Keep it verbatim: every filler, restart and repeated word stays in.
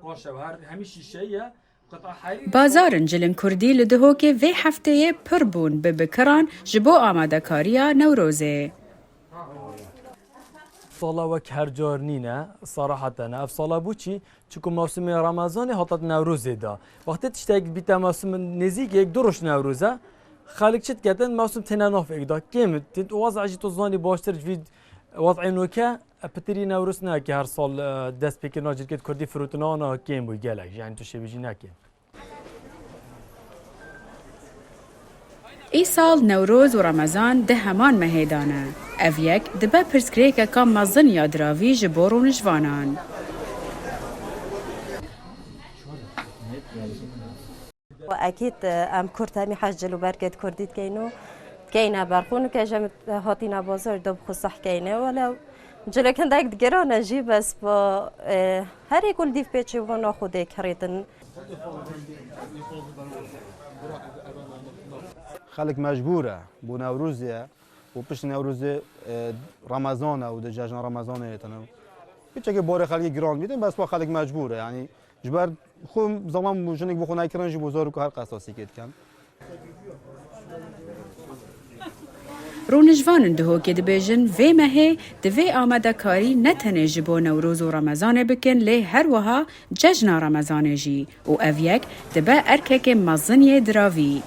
Baş e, her hemî şîşe ye. Qita herî Bazarên cilên kurdî li Dihokê vê hefteyê pir bûn bi bikiran ji bo amadekariya Newrozê. Sala wek her car nîne, seraheten. Ev sala bû çi? Çiku mewsimê Remezanê hate Newrozê de. Wextê tiştek bîte mewsim nêzîk, yek du roj Newroz e, xelk çi diketin, mewsim têne nav êk de. Kêm, tê waz'a jî tu zanî baştir ji vî waz'ê noke, pitirî Newroz neke her sal, e, dest pê kirina cilkê kurdî firotina wana kêm bû gelek. Yani tu şêbî jî nekêm. Îsal Newroz û Remezan di heman mehê de ne. Ev yek dibe pirsgirêkeka mezin ya diravî ji bo rûnişvanan. Ekîd, e, em kurd hemî hez cil û bergê di kurdî dikeyn û dikeyne ber xwe. Nûke ji em hatîne bazar de bi xwe seh keyne. Wele cilek hindek digiran e jî, bes ba, e, herê ku li dîv pêçê wan a xwe dê kirêtin. Xelk mecbûr e bo Newrozê ye û piştî Newrozê, e, Remezan e û di cejna Remezanê tine. Piçekê barê xelkê giran bîtin, bes wa xelk mecbûr e. Yanî ji ber xwe zaman û jinik bo xwe nekirin jî bo zarok û her qesasîkê dikin. Rûnişvanên Dihokê dibêjin vê mehê divê amadekarî ne tenê ji bo Newroz û Remezanê bikin, lê her wiha cejna Remezanê jî û ev yek dibe erkekê mezin yê diravî.